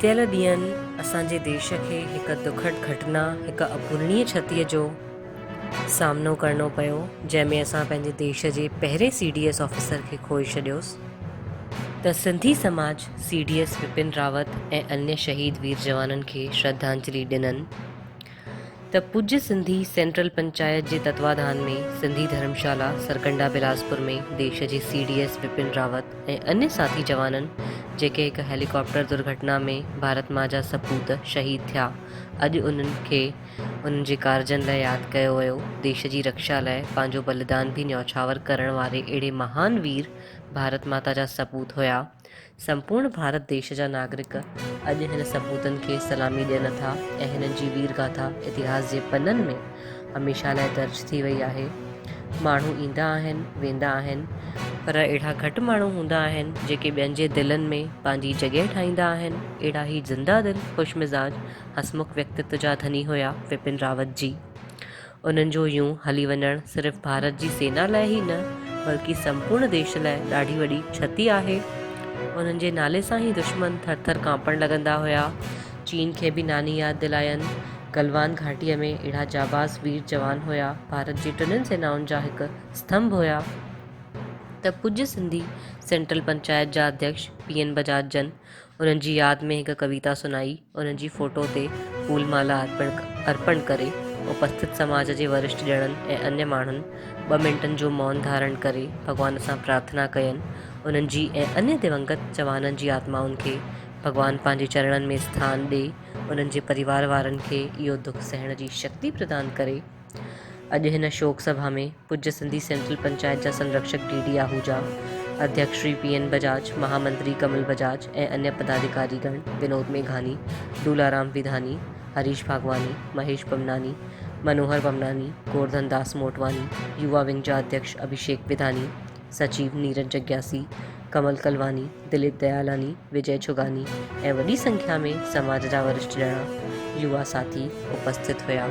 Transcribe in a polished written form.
گذريل ڏينهن اسان جي ديش کي هڪ دکد گهٽنا، هڪ اپورڻيه ڇتيء جو سامنو ڪرڻو پيو، جنهن ۾ اسان پنهنجي ديش جي پهرين سي ڊي ايس آفيسر کي کوئي ڇڏيوس ته سنڌي سماج C D S Vipin Rawat ۽ انيه شهيد وير جوانن کي شرڌانجلي ڏنن ته پوڄ سنڌي سينٽرل پنچائت جي تتواڌان ۾ سنڌي ڌرمشالا سرڪنڊا بلاسپور ۾ ديش جي C D S Vipin Rawat ۽ انيه ساٿي جوانن جيڪي هڪ هيليڪاپٽر درگهٽنا ۾ ڀارت مان جا سپوت شهيد ٿيا اڄ انهن کي انهن جي ڪارجن لاء ياد ڪيو ويو ديش جي رڪشا لاء پنهنجو بليدان به نيوڇاور ڪرڻ واري اهڙي مهان وير ڀارت ماتا جا سپوت هيا. سمپورڻ ڀارت ديش جا ناگرڪ اڄ هن سپوتن کي سلامي ڏين ٿا ۽ هنن جي وير گاٿا اتهاس جي پنن ۾ هميشه لاء درج ٿي وئي آهي. ماڻهو ايندا آهن، ويندا آهن، پر اهڙا گهٽ ماڻهو هوندا آهن جيڪي ٻين جي دلن ۾ پنهنجي جڳهه ٺاهيندا آهن، اهڙا هي زنده دل، خوش مزاج، هسمک ويڪتتو جا ڌني هيا وپن راوت جي. انهن جو يون هلي وڃڻ صرف ڀارت جي سينا لاء ئي نه بلڪه سمپورڻ ديش لاء ڏاڍي وڏي ڇتي آهي. انهن جي نالي سان ئي دشمن ٿر ٿر ڪانپڻ لڳندا هيا. چين کي به ناني ياد دلاين. گلوان گهاٽيء ۾ اهڙا جانباز وير جوان هيا. ڀارت جي ٽنهن سينائن جا هڪ سٿنڀ هيا. ته پوڄ سنڌي سينٽرل پنچائت جا اڌيڪش پي اين بجاج جن انهن جي ياد ۾ هڪ ڪويتا سنائي، انهن جي فوٽو تي ڦول مالا ارپڻ ڪري اپسٿت سماج جي ورشٺ ڄڻن ۽ انيه ماڻهن ٻه منٽن جو مون ڌارڻ ڪري ڀڳوان سان پرارٿنا ڪين انهن جي ۽ انيه دونگت جوانن جي آتمائن کي ڀڳوان پنهنجي چرڻن ۾ اسٿان ڏي انهن جي پريوار وارن کي اهو دک سهڻ جي شڪتي پردان ڪري. اڄ هن شوڪ سڀا ۾ پوڄ سنڌي سينٽرل پنچائت جا سنرڪشڪ ڊي ڊي آهوجا، اڌيڪش شري پي اين بجاج، مهامنتري ڪمل بجاج ۽ انيه پداڌيڪاري گڻ ونود ميگهاني، دولارام وڌاني، هريش ڀاڳواني، مهيش پمناني، منوهر پمناني، گورڌن داس موٽواني، يووا ونگ جا اڌيڪش اڀيشيڪ وڌاني، سچيو نيرج جگياسي، ڪمل ڪلواني، دليپ ديالاني، وجئه ڇگاني ۽ وڏي سنکيا ۾ سماج جا ورشٺ ڄڻا، يووا ساٿي اپسٿت هيا.